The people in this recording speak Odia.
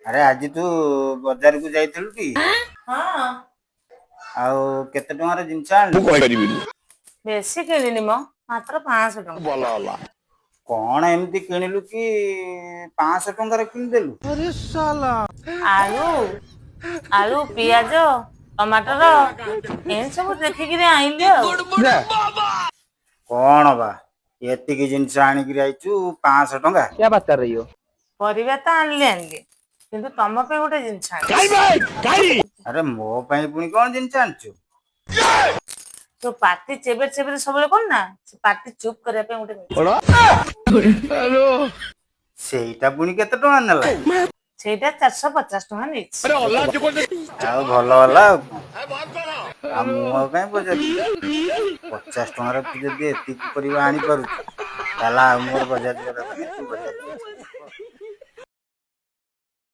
ଆରେ, ଆଜି ତୁ ବଜାରକୁ ଯାଇଥିଲୁ କି? ହଁ। ଆଉ କେତେ ଟଙ୍କାର ଜିନିଷ ଆଣିଲୁ? କହିପାରିବିନି। ବେଶୀ କିଣିନି ମ, ମାତ୍ର 500 ଟଙ୍କା। କଣ ଏମିତି କିଣିଲୁ କି 500 ଟଙ୍କାରେ କିଣିଦେଲୁ? ଆଳୁ, ଆଳୁ, ପିଆଜ, ଟମାଟର ଏମିତି ସବୁ ଦେଖିକିରି ଆଣିଲି ଆଉ। କଣ ବା, ଏତିକି ଜିନିଷ ଆଣିକିରି ଆଇଛୁ 500 ଟଙ୍କା? क्या बात कर रही हो? ପରିବା ତ ଆଣିଲି ଆଣିଲି, କିନ୍ତୁ ତମ ପାଇଁ ଗୋଟେ ଜିନିଷ ଆଣିଲି। ଆରେ, ମୋ ପାଇଁ ପୁଣି କଣ ଜିନିଷ ଆଣିଛୁ? ତୋ ପାଟି ଚେବେରେ ଚେବେରେ ସବୁବେଳେ କର ନା, ସେ ପାଟି ଚୁପ୍ କରିବା ପାଇଁ ଗୋଟେ ଜିନିଷ। ସେଇଟା ପୁଣି କେତେ ଟଙ୍କା ନେଲା? ସେଇଟା 450 ଟଙ୍କା ନେଇଛି। ଆଉ ଭଲ ହେଲା ଆଉ କଣ। ଆଉ ମୁଁ ଆଉ କାଇଁ ପଚାରିବି? 50 ଟଙ୍କାରେ ତୁ ଯଦି ଏତିକି ପରିବା ଆଣିପାରୁଛୁ, ତାହେଲେ ଆଉ ମୋର ବଜାର ଯିବା ଦରକାର ନାହିଁ, ତୁ ବଜାର